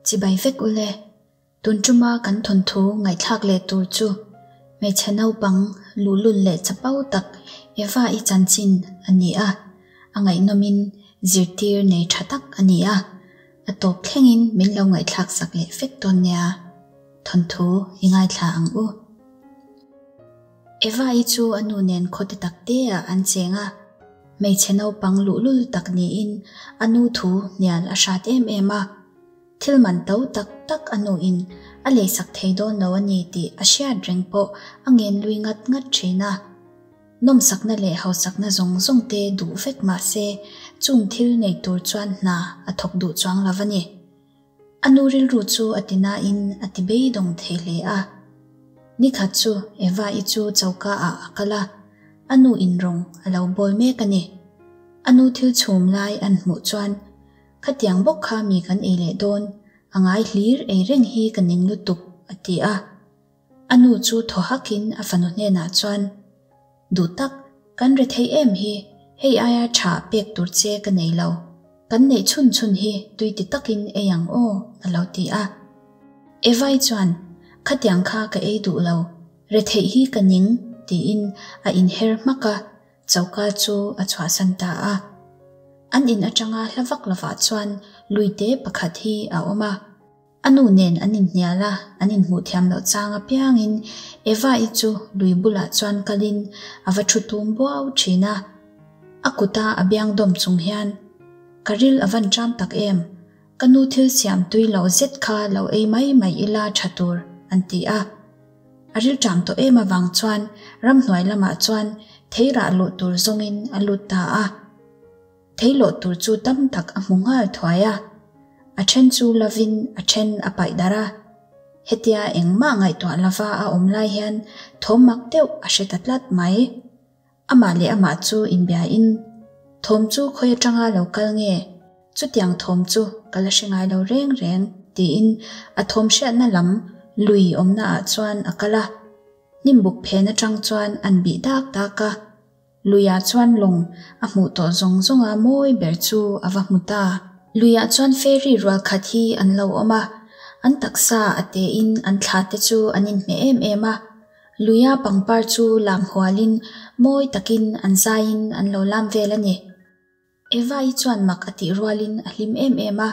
Chibai vek ule, tun tuma kan thawnthu ngaihthlak leh tur chu hmeichhe naupang luhlul leh chapo tak Eva-i chanchin a ni a, a ngaihnawmin zirtir nei tha tak a ni a, a tawp thlengin min lo ngaihthlak sak leh vek dawn nia, thawnthu i ngaithla ang u. Eva-i chu a nu nen khawte tak te-ah an cheng a, hmeichhe naupang luhlul tak niin a nu thu hnial a hrat em em a. Thil man to tak tak a nuin a leisak thei dawn lo a ni tih a hriat reng pawh a ngen lui ngat ngat thin a. Nawmsakna leh hausakna zawng zawng te duh vek mah se chung thil nei tur chuan hna a thawk duh chuang lo a ni. A nu rilru chu a ti nain a ti beidawng thei hle a. Nikhat chu Eva-i chu choka ah a kal a, a nu in rawng a lo bawl mek a ni. A nu thil chhum lai an hmuh chuan Khatiang bawk kha mi kan ei leh dawn, a ngai hlir ei reng hi ka ning lutuk, a ti a. A nu chu thaw hakin a fanu hnenah chuan, Duh tak, kan re thei em hi, hei aia tha pek tur che ka nei lo. Kan neih chhun chhun hi tui ti takin ei ang aw, a lo ti a. Evai chuan, Khatiang kha ka ei duh lo, retheih hi ka ning, tiin a inher hmak a. Choka chu a chhuahsan ta a. An in atanga hla vak lovah chuan luite pakhat hi a awm a. A nu nen an inhnial a, an inhmuh thiam loh chang apiangin Eva-i chu lui bulah chuan kalin a va thu tum buau thin a. A kuta a biang dawm chung hian, Ka ril a van ṭam tak em? Ka nu thil siam tui loh zet kha lo ei mai mai ila ṭha tur, an ti a. A rilṭam tawh em avang chuan ramhnuai lamah chuan thei rah luh tur zawngin a lut ta a. Thei lawh tur chu tam tak a hmu nghal thuai a. A then chu lovin a then a paih darh a. Hetia engmah ngaihtuah lova a awm lai hian thawm mak deuh a hre ta tlat mai. Amah leh amah chu inbiain, Thawm chu khawi atanga lo kal nge? Chutiang thawm chu ka la hre ngai lo reng reng, tiin a thawm hriatna lam lui awmna ah chuan a kal a. Hnimbuk phen atang chuan an bih dak dak a. Luiah chuan lawng a hmuh tawh zawng zawnga mawi ber chu a va hmu ta. Luiah chuan ferry rual khat hi an lo awm a, an taksa a tein an thla te chu an inhmeh em em a. Luia pangpar chu lam hualin mawi takin an zaiin an lo lam vel a ni. Eva-i chuan mak a tih rualin a hlim em em a.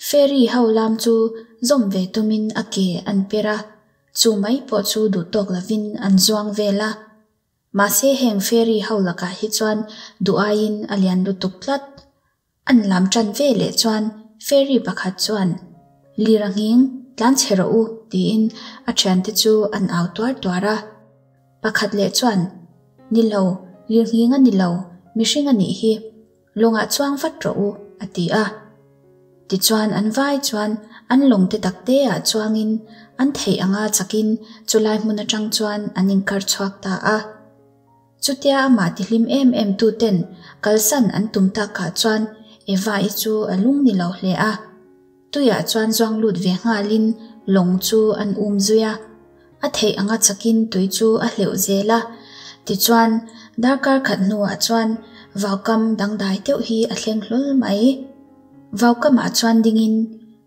Ferry ho lam chu zawm ve tumin a ke an per a, chu mai pawh chu duh tawk lovin an zuang vel a. Mahse heng ferry ho lakah hi chuan duh aiin a lian lutuk tlat. An lam tan ve leh chuan ferry pakhat chuan, Lir a nghing, tlan chhe rawh u, tiin a thiante chu an au tuar tuar a. Pakhat leh chuan, Ni lo, lir nghing a ni lo, mihring a nih hi, lawngah chuang vat rawh u, a ti a. Tichuan an vai chuan an lawng te tak te ah chuangin an theih anga chakin chulai hmun atang chuan an inkar chhuak ta a. Chutia amah tihlim em em tu ten kalsan an tum takah chuan Eva-i chu a lung ni lo hle a. Tuiah chuan zuang lut ve nghalin lawng chu an um zui a. A theih anga chakin tui chu a hleuh zel a. Tichuan, darkar khat hnuah chuan vaukam dangdai deuh hi a thleng hlawl mai. Vaukamah chuan dingin,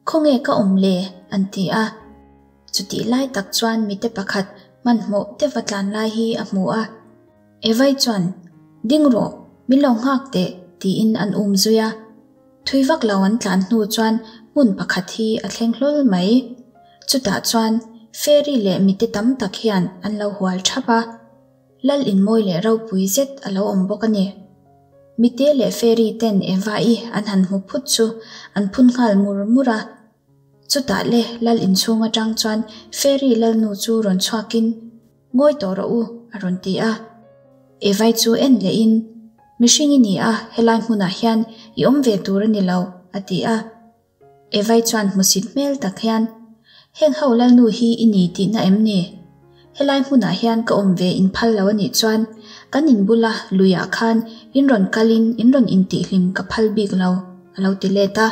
Khawnge ka awm le? an ti a. Chutih lai tak chuan mite pakhat hmanhmawh deuha tlan lai hi a hmu a. Evai chuan, Ding rawh, min lo nghak teh, tiin an um zui a. Thui vak lo an tlan hnu chuan hmun pakhat hi a thleng hlawl mai. Chutah chuan Fairy leh mite tam tak hian an lo hual thap a. Lal inmawi leh ropui zet a lo awm bawk a ni. Mite leh Fairy ten Eva-i an han hmu phut chu an phun nghal mur mur a. Chutah le lal inchhung atang chuan Fairy lalnu chu rawn chhuakin, Ngawi tawh rawh u, a rawn ti a. Evai chu en lehin, Mihring i ni a, helai hmunah hian i awm ve tur a ni lo, a ti a. Evai chuan hmusit hmel tak hian, Heng ho lalnu hi i ni tihna em ni? Helai hmunah hian ka awm ve in phal lo a nih chuan kan in bula luiah khan in rawn kalin in rawn intihhlim ka phal bik lo, a lo ti let a.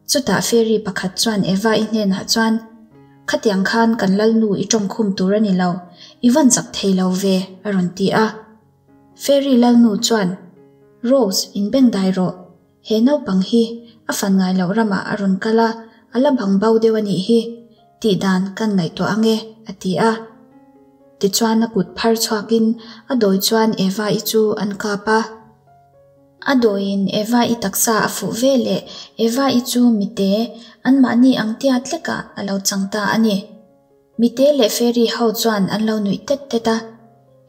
Chutah fairy pakhat chuan Eva-i hnenah chuan, Khatiang khan kan lalnu i tawngkhum tur a ni lo, i van zak thei lo ve, a rawn ti a. Fairy lalnu chuan, Rose, inbengdai rawh. He naupang hi a fan ngai loh ramah a rawn kal a, A la bangbo deuh a nih hi, tih dan kan ngaihtuah ang e, a ti a. Tichuan a kut phar chhuakin a dawi chuan Eva-i chu an kap a. A dawiin Eva-i taksa a fuh ve leh Eva-i chu mite anmahni ang tiat lekah a lo chang ta a ni. Mite leh Fairy ho chuan an lo nuih tet tet a.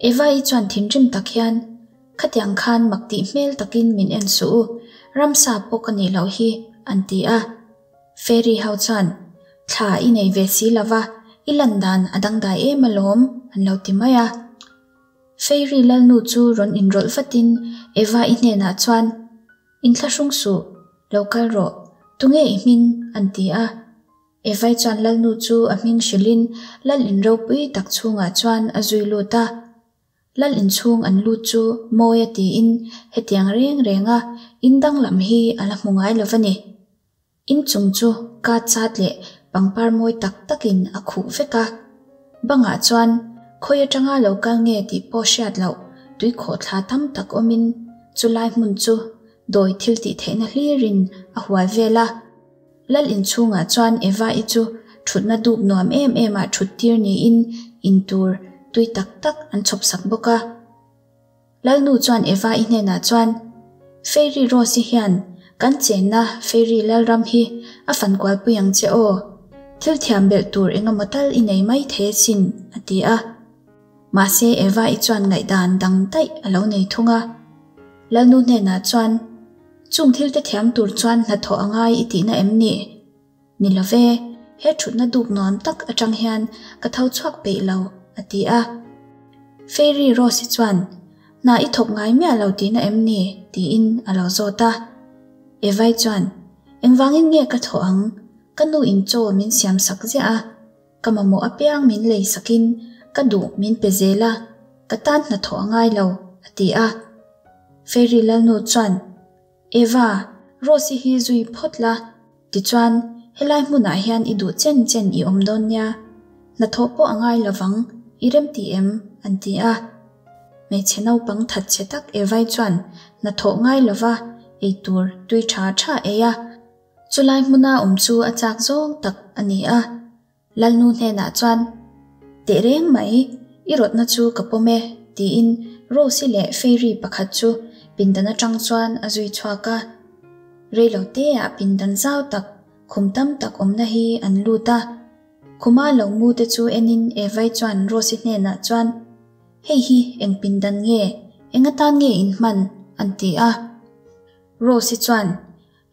Eva-i chuan thinrim tak hian, Khatiang khan mak tih hmel takin min en suh u, ramsa pawh ka nih loh hi, an ti a. Fairy ho chuan, Thla i nei ve si lo va, i lan dan a dangdai em alawm, an lo ti mai a. Fairy lalnu chu rawn inrawlh vatin Eva-i hnenah chuan, Inthlahrung suh, lo kal rawh, tunge i hming? an ti a. Evai chuan lalnu chu a hming hrilhin lal in ropui tak chhungah chuan a zui lut a. Lal inchhung an lut chu mawi a tiin hetiang reng renga in danglam hi a la hmu ngai lo va ni. Inchung chu kat chat leh pangpar mawi tak takin a khuh vek a. Bangah chuan khawi atanga lo kal nge tih pawh hriat loh tui khawhthla tam tak awmin chulai hmun chu dawi thil tih theihna hlirin a hual vel a. Lal inchhungah chuan Eva-i chu thutna dup nuam em em ah thut tir niin in tur tui tak tak an chhawp sak bawk a. Lalnu chuan Eva-i hnenah chuan, Fairy Rose-i hian kan chenna Fairy Lalram hi a fan kualpui ang che aw. Thil thiam belh tur engemaw tal i nei mai thei asin, a ti a. Mahse Eva-i chuan ngaihdan dang daih a lo nei thung a. Lalnu hnenah chuan, Chung thil te thiam tur chuan hnathawh a ngai i tihna em ni? Ni lo ve, he thutna duk nuam tak atang hian ka tho chhuak peih lo, a ti a. Fairy Rose-i chuan, Hna i thawk ngai miah lo tihna em ni? tiin a lo zawt a. Evai chuan, Engvangin nge ka thawh ang? Ka nu in chaw min siam sak ziah a. Ka mamawh apiang min lei sakin ka duh min pe zel a, ka tan hnathawh a ngai lo, a ti a. Fairy Lalnu chuan, Eva, Rose-i hi zui phawt la, tichuan helai hmunah hian i duh chen chen i awm dawn nia, hnathawh pawh a ngai lovang, i remti em? an ti a. Hmeichhe naupang thatchhe tak Eva-i chuan hnathawh ngai lova eitur tui tha tha ei a, Chulai hmuna awm chu a chak zawng tak a ni a. Lalnu hnenah chuan, Teh reng mai, i rawtna chu ka pawm e, tiin Rose-i leh Fairy pakhat chu pindan atang chuan a zui chhuak a. Reilo teah pindan zau tak, khum tam tak awmna hi an lut a. Khuma lo mu te chu enin Evai chuan Rose-i hnenah chuan, Hei hi eng pindan nge, eng atan nge in hman? an ti a. Rose-i chuan,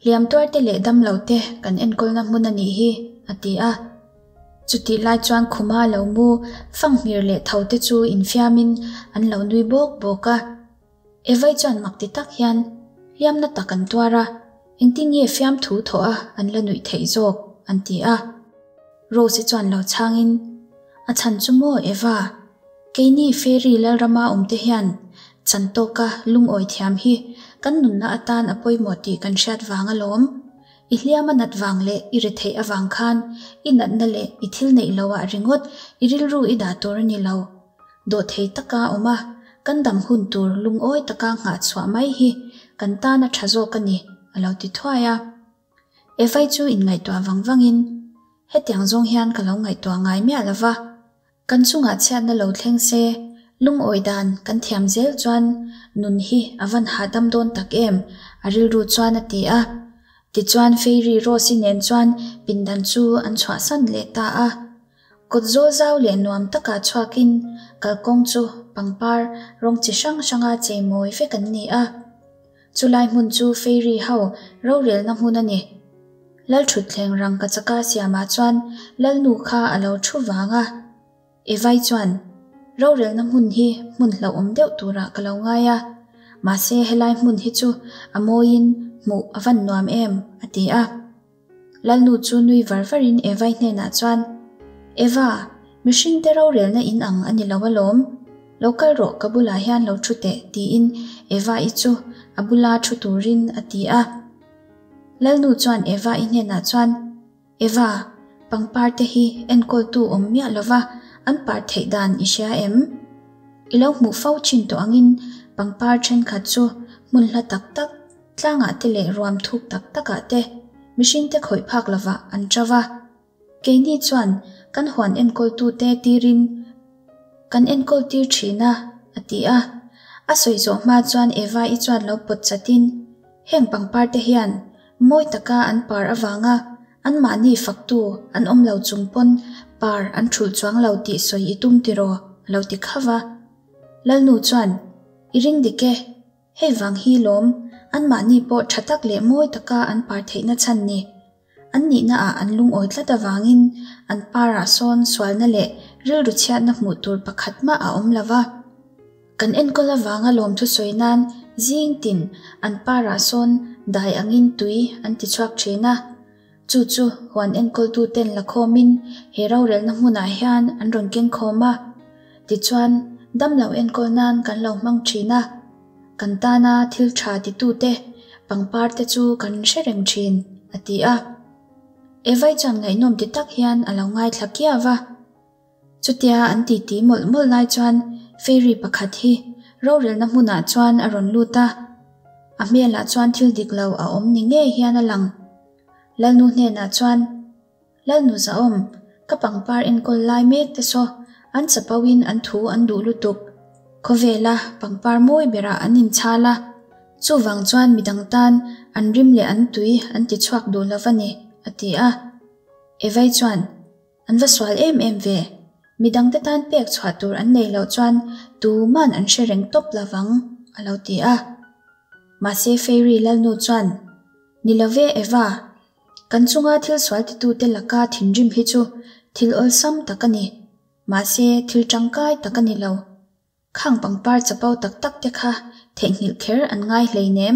Hliam tuarte leh damlo te kan enkawlna hmun a nih hi, a ti a. Chutih lai chuan khuma lo mu fanghmir leh tho te chu infiamin an lo nui bawk bawk a. Evai chuan mak ti tak hian hliamna tak an tuar a, engtin nge fiamthu thawh a an la nuih theih zawk, an ti a. Rose-i chuan lo chhangin, A chhan chu maw Eva? Keini Fairy Lalrama awmte hian chan tawka lungawi thiam hi kan nunna atan a pawimawh tih kan hriat vang alawm. I hliam a nat vang leh i retheih avang khan i natna leh i thil neih loah ringawt i rilru i dah tur a ni lo. Dawhthei taka awm a, kan dam hun tur lungawi taka nghah chhuah mai hi kan tan a tha zawk a ni, a lo ti thuai a. Evai chu inngaihtuah vang vangin, Hetiang zawng hian ka lo ngaihtuah ngai miah lo va, kan chungah chhiatna lo thleng se, lungawi dan kan thiam zel chuan nun hi a van hahdam dawn tak em, a rilru chuan a ti a. Tichuan Fairy Rose-i nen chuan pindan chu an chhuahsan leh ta a. Kawt zawl zau leh nuam takah chhuakin kalkawng chu pangpar rawng chi hrang hranga cheimawi vek an ni a. Chulai hmun chu Fairy ho rorelna hmun a ni. Lalthutthleng rangka chaka siamah chuan Lalnu kha a lo thu vang a. Evai chuan, Rorelna hmun hi hmun hlauhawm deuh turah ka lo ngai a, mahse helai hmun hi chu a mawiin hmuh a van nuam em, a ti a. Lalnu chu nui var varin Evai hnenah chuan, Eva, mihringte rorelna in ang a ni lo alawm. Lo kal rawh ka bulah hian lo thu teh, tiin Eva-i chu a bula thu turin a ti a. Lalnu chuan Eva-i hnenah chuan, Eva, pangpar te hi enkawltu awm miah lova an par theih dan i hria em? I lo hmuh fo thin tawh angin pangpar thenkhat chu hmun hla tak tak, tlangah te leh ruam thuk tak takah te. mihringte khawih phak lovah an ṭo va. Keini chuan kan huan enkawltute tirin kan enkawl tir ṭhin a, a ti a. A sawi zawh hma chuan Eva-i chuan lo pawt chatin, Heng pangparte hian mawi taka an par avanga anmahni faktu an awm lo chung pawn par an ṭhulh chuang lo tih sawi i tum tiraw? a lo ti khauh a. Lalnu chuan, I ring dik e, hei vang hi lawm anmahni pawh ṭha tak leh mawi taka an par theihna chhan ni. An nihnaah an lungawi tlat avangin an parah sawn sualna leh rilru chhiatna hmuh tur pakhat mah a awm lo va. Kan enkawl avanga lawmthu sawi nan zing tin an parah sawn dai angin tui an ti chhuak thin a. Chu chu huan enkawltuten la khawmin he rorelna hmunah hian an rawn keng khawm a. Tichuan, damlo enkawl nan kan lo hmang thin a. Kan tana thil tha titute pangpar te chu kan hre reng thin, a ti a. Evai chuan ngaihnawm ti tak hian a lo ngaithla kiau va. Chutia an titi mawlh mawlh lai chuan fairy pakhat hi rorelna hmunah chuan a rawn lut a. A hmelah chuan thil dik lo a awm ni ngei hian a lang. Lalnu hnenah chuan. Lalnu Zahawm, ka pangpar enkawl lai mek te saw an chapo in an thu an duh lutuk. Khawvela pangpar mawi berah an inchhal a, chuvang chuan midang tan an rim leh an tui an ti chhuak duh lo va ni, a ti a. Evai chuan, An va sual em em ve, midangte tan pek chhuah tur an nei loh chuan tuman an hre reng tawp lovang, a lo ti a. Mahse Fairy Lalnu chuan, Ni lo ve Eva, Kan chunga thil sual titute laka thinrim hi chu thil awlsam tak a ni. Mahse, thil tangkai tak a ni lo. Khang pangpar chapo tak tak te kha theihnghilh kher an ngai hleinem.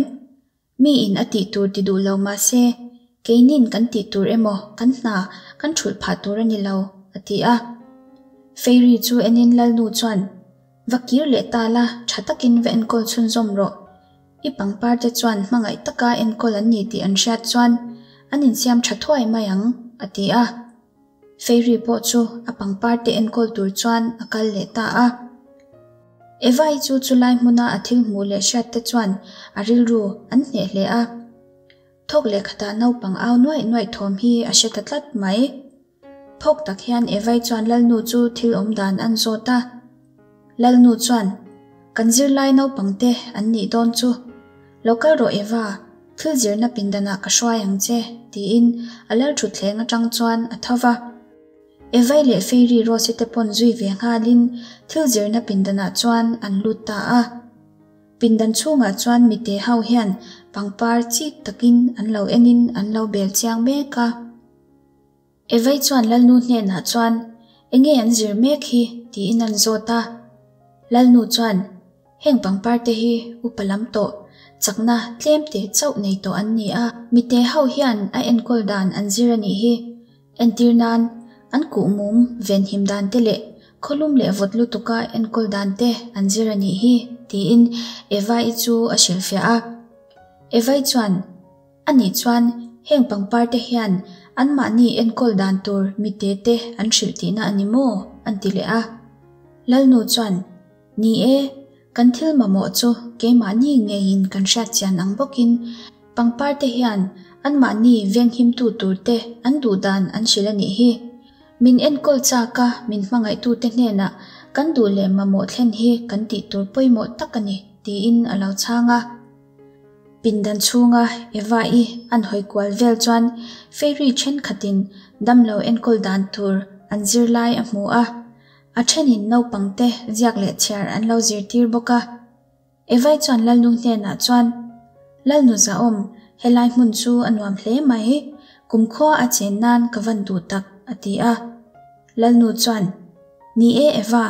Miin a tih tur ti duh lo mahse, keinin kan tih tur emaw kan hna kan thulh phah tur a ni lo, a ti a. Fairy chu enin Lalnu chuan, Va kir leh ta la, tha takin va enkawl chhunzawm rawh. I pangpar te chuan hmangaih taka enkawl an ni tih an hriat chuan an insiam tha thuai mai ang, a ti a. Fairy pawh chu a pangpar te enkawl tur chuan a kal leh ta a. Eva-i chu chulai hmuna a thil hmuh leh hriat te chuan a rilru an hneh hle a. Thawk leh khatah naupang au nuaih nuaih thawm hi a hre ta tlat mai. Phawk tak hian Evai chuan Lalnu chu thil awm dan an zawt a. Lalnu chuan, Kan zirlai naupangte an nih dawn chu. Lo kal rawh Eva, thil zirna pindanah ka hruai ang che, tiin a lal thutthleng atang chuan a tho va. Evai leh Fairy Rose te pawn zui ve nghalin thil zirna pindanah chuan an lut ta a. Pindan chhungah chuan mite ho hian pangpar chik takin an lo enin an lo bel chiang mek a. Evai chuan Lalnu hnenah chuan, Enge an zir mek hi? tiin an zawt a. Lalnu chuan, Heng pangpar te hi upa lam tawh, chakna tlem te chauh nei tawh an ni a. Mite ho hian a enkawl dan an zir a nih hi. Entir nan, an kuhmum venhim dan te leh khawlum leh vawt lutuka enkawl dan te an zir a nih hi, tiin Eva-i chu a hrilhfiah a. Eva-i chuan, Anih chuan heng pangpar te hian anmahni enkawl dan tur mite te an hrilh tihna a ni maw? an ti leh a. Lalnu chuan, Ni e, kan thil mamawh chu keimahni ngeiin kan hriat chian ang bawkin pangpar te hian anmahni venghimtu tur te an duh dan an hrilh a nih hi. Min enkawl chak a min hmangaihtute hnenah kan duh leh mamawh thlen hi kan tih tur pawimawh tak a ni, tiin a lo chhang a. Pindan chhunga Eva-i an hawi kual vel chuan Fairy thenkhatin damlo enkawl dan tur an zir lai a hmu a, a thenin naupangte ziak leh chhiar an lo zirtir bawk a. Eva-i chuan Lalnu hnenah chuan, Lalnu Zahawm, helai hmun chu a nuam hle mai, kumkhua a chen nan ka van duh tak, a ti a. Lalnu chuan, Ni e Eva,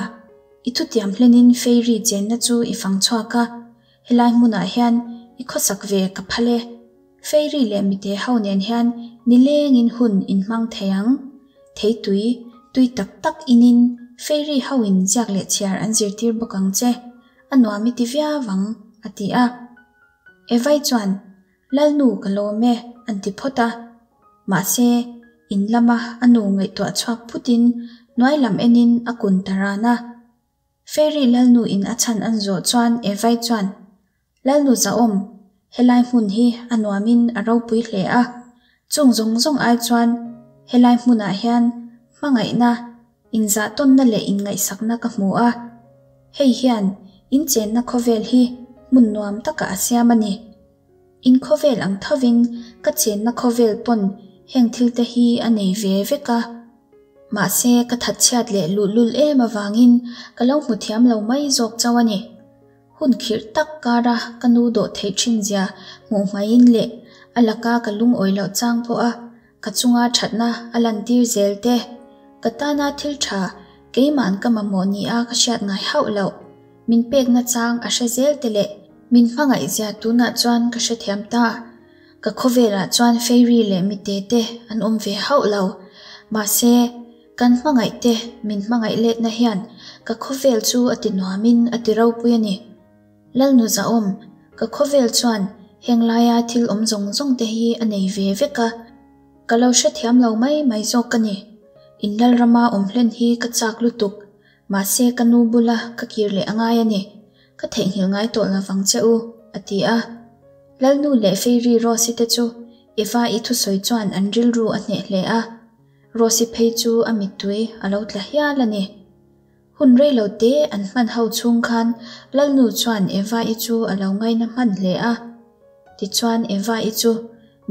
i thutiam hlenin Fairy chenna chu i fang chhuak a, Helai hmunah hian i khawsak ve ka phal e. Fairy leh mite ho nen hian nilengin hun in hmang thei ang. Theitui, tui tak tak inin Fairy ho in ziak leh chhiar an zirtir bawk ang che. A nuam i ti viau ang, a ti a. Evai chuan, Lalnu ka lawm e, an ti phawt a. Mahse, in lama a nu ngaihtuah chhuak phutin hnuai lam enin a kun ta ran a. Fairy Lalnu in a chhan an zawh chuan Evai chuan, Lalnu Zahawm, helai hmun hi a nuamin a ropui hle a. Chung zawng zawng ai chuan helai hmunah hian hmangaihna, inzahtawnna leh inngaihsakna ka hmu a. Hei hian in chenna khawvel hi hmun nuam takah a siam a ni. In khawvel ang thovin ka chenna khawvel pawn heng thil te hi a nei ve vek a. Mahse ka thatchhiat leh luhlul em avangin ka lo hmu thiam lo mai zawk chauh a ni. Hun khirh tak kara ka nu dawh theih thin zia hmuh hmaiin leh a laka ka lungawi loh chang pawha ka chunga thatna a lantir zel te, ka tana thil tha keima'n ka mamawh nia ka hriat ngai hauh loh, min pekna chang a hre zel te leh min hmangaih zia tunah chuan ka hrethiam ta. Ka khawvelah chuan Fairy leh mite te an awm ve hauh lo. Mahse, Kan hmangaih te min hmangaih letna hian ka khawvel chu a ti nuamin a ti ropui a ni. Lalnu Zahawm, ka khawvel chuan heng laia thil awm zawng zawng te hi a nei ve vek a, ka lo hrethiam lo mai mai zawk ka ni. In Lalrama awm hlen hi ka chak lutuk, mahse ka nu bula ka kir leh a ngai a ni. Ka theihnghilh ngai tawh lovang che u, a ti a. Lalnu leh Fairy Rose-i te chu Eva-i thusawi chuan an rilru a hneh hle a. Rosy phei chu a mittui a lo tla hial a ni. Hun rei lo te an hman ho chhung khan Lalnu chuan Eva-i chu a lo ngaina hman hle a. Tichuan Eva-i chu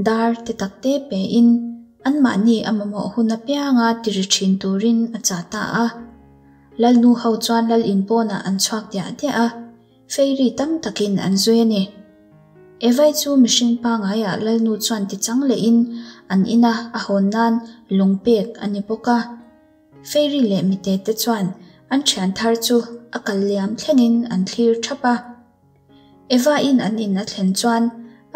dar te tak te pe in anmahni a mamawh hun apianga ti ri thin turin a chah ta a. Lalnu ho chuan Lal in pawnah an chhuak diah diah a. Fairy tam takin an zui a ni. Evai chu mihring pangaiah Lalnu chuan ti chang lehin an ina a hawn nan lung pek a ni bawk a. Fairy leh mite te chuan an thian thar chu a kal liam thlengin an thlir thap a. Eva-in an in a thlen chuan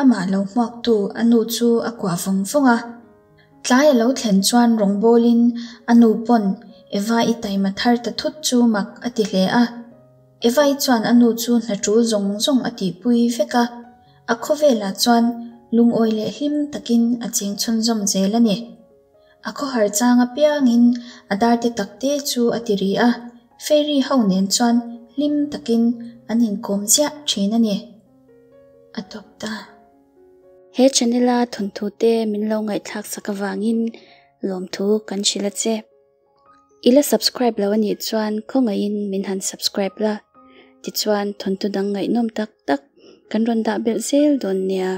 amah lo hmuaktu a nu chu a kuah vawng vawng a. Tlai a lo thlen chuan rawngbawlin a nu pawn Eva-i taima thar ta thut chu mak a ti hle a. Evai chuan a nu chu hna ṭul zawng zawng a tihpui vek a, a khawvelah chuan lungawi leh hlim takin a cheng chhunzawm zel a ni. A khawhar chang apiangin a darte takte chu a ti ri a, Fairy ho nen chuan hlim takin an inkawm ziah ṭhin a ni. A tawp ta. He channel a thawnthu te min lo ngaihthlak sak avangin lawmthu kan hrilh a che. I la subscribe lo anih chuan khawngaihin min han subscribe la, tichuan thawnthu dang ngaihnawm tak tak kan rawn dah belh zel dawn nia.